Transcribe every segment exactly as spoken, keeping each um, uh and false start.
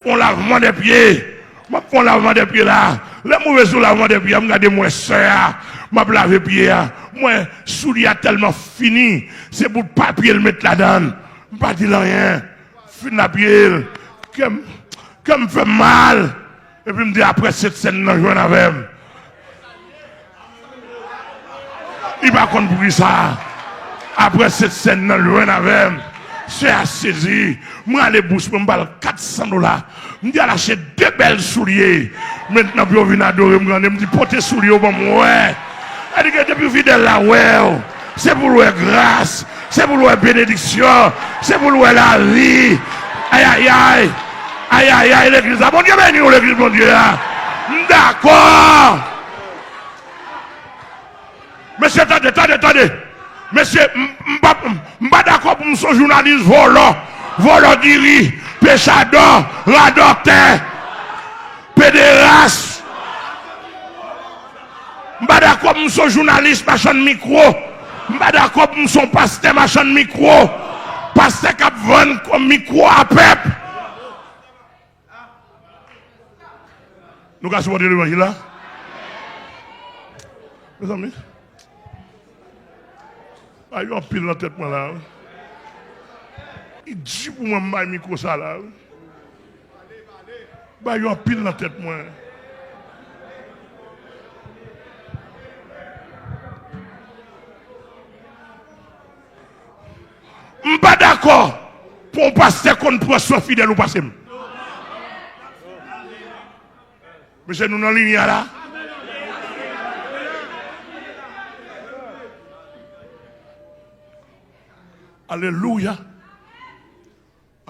Fè yon lavman dè pye. M ap fè yon lavman dè pye la. Lè m rive sou lavman dè pye a, m gade m wè sè a, m ap lave pye a. M wè soulye a tèlman fini, se bout papye l met ladan l. M pa di l anyen. Fin lapye l. Kè m, kè m fè m mal. Epi m di, apre Sentsèn nan jwenn avè m. Li pa konn poukisa. Apre Sentsèn nan jwenn avè m. Sè a sezi. Mwen ale bous mwen, m ba l kat san dola. M di, al achte de bèl soulye. Mentnan pou yo vin adore m grande, m di, pote soulye w ban m wè. Sa di ke depi fidèl la wè w, se pou l wè gras, se pou l wè benediksyon, se pou l wè lavi. Ayayay, ayayay, legliz la. Bondye beni w, legliz Bondye a. M dakò. Mesye, tande, tande, tande. Mesye, m, m pa, m pa dakò pou m se yon jounalis vòlò, vòlò diri, pechadò, radòtè, pederas. M pa dakò pou m se yon jounalis machann mikwo. M pa dakò pou m se yon pastè machann mikwo. Pastè k ap vann mikwo a pèp. Nou ka sipòte levanjil la? Mezanmi, bagay yo anpil nan tèt mwen la wi. Li di pou mwen m bay mikwo sa la wi. Bagay yo anpil nan tèt mwen. M pa dakò pou yon pastè konn pran swen fidèl ou pase m. Mesye, nou nan linya la? Alelouya.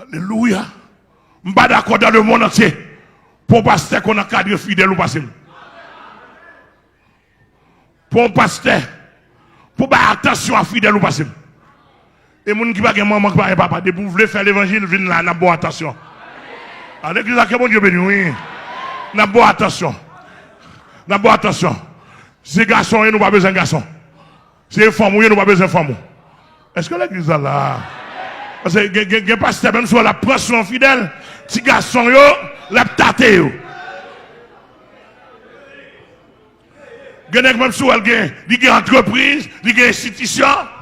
Alelouya. M pa dakò dans le monde entier pou yon pastè konn ankadre fidèl ou pase m. Pou yon pastè, pou bay atansyon a fidèl ou pase m. E moun ki pa gen manman, ki pa gen papa, depi w vle fè levanjil, vin la, n ap ba w atansyon. A legliz la, ke Bondye beni w, wi. N ap ba w atansyon. N ap ba w atansyon. Se gason w ye, nou pa bezwen gason. Se fanm ou ye, nou pa bezwen fanm ou. Èske legliz la la? Paske gen, gen, gen pastè, menm si w wè l ap pran swen fidèl, ti gason yo, l ap tate yo. Gen nèg menm si w wè l gen, li gen antrepriz, li gen enstitisyon.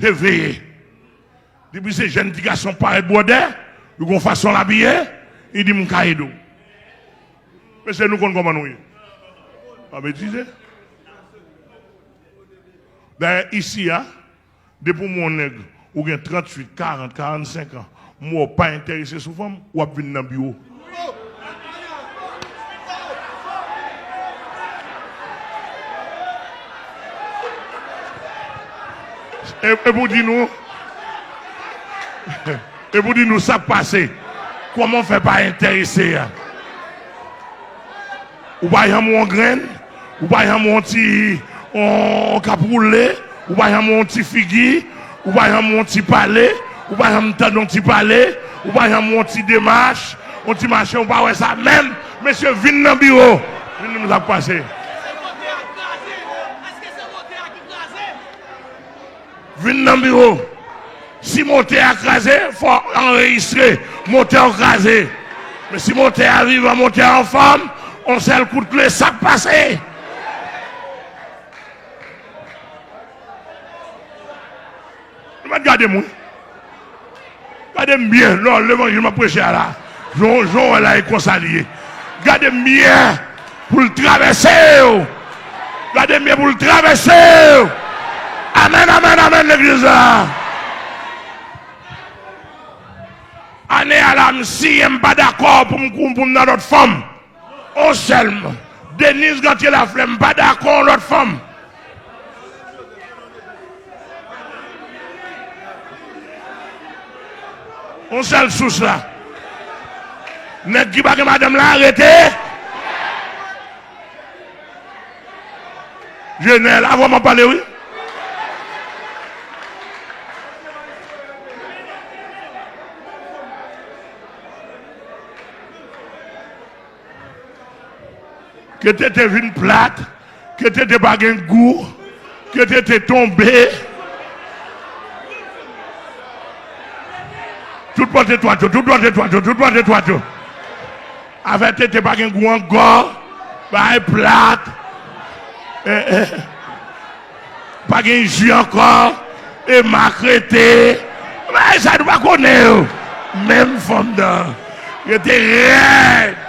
Se veye. Depi se jèn ti gason parèt bwòdè, li gon fason l abiye, li di m ka ede w. Mesye, nou konn kòman nou ye. Pa betize. Dayè, isi a, depi w wè yon nèg, ou gen tranntuit, karant, karannsenk an, m wè w pa enterese sou fanm, w ap vin nan biwo. E, e pou di nou, e pou di nou sa k pase. Kòman w fè pa enterese a? Ou pa janm wè yon grenn, ou pa janm wè yon ti, yon k ap woule, ou pa janm wè yon ti figi, ou pa janm wè yon ti pale, ou pa janm tande yon ti pale, ou pa janm wè yon ti demach, yon ti mache, ou pa wè sa menm. Mesye, vin nan biwo. Vin di m sa k pase. Vin nan biwo. Si motè a kraze, fò anrejistre motè w kraze. Men si motè a vivan, motè a anfòm, yon sèl kout kle, sa k pase? Nou mèt gade m, wi. Gade m byen, non, levanjil m ap preche a la. Jan, jan w wè la, e konsa li ye. Gade m byen pou l travèse w. Gade m byen pou l travèse w. Amèn, amèn, amèn, legliz la. Ane a la, m siyen, m pa dakò pou m, pou m nan lòt fanm. On sèl. Denise Gantier Lafleur, m pa dakò yon lòt fanm. On sèl sous la. Nèg ki pa gen madanm la, rete. Jenèl, avan m ap pale, wi. Ke tete vin plat, ke tete pa gen gou, ke tete tonbe. T Tout pòt etwat yo, tout pòt etwat yo, tout pòt etwat yo. Afè tete pa gen gou ankò, bagay plat. Eh, eh. Pa gen ji ankò, e mak rete. Bagay sa nou pa konnen yo. Menm fanm nan rete rèd.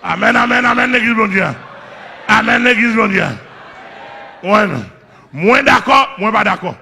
Amèn, amèn, amèn, legliz Bondye a. Amèn, legliz Bondye a. Mwen, mwen dakò, mwen pa dakò.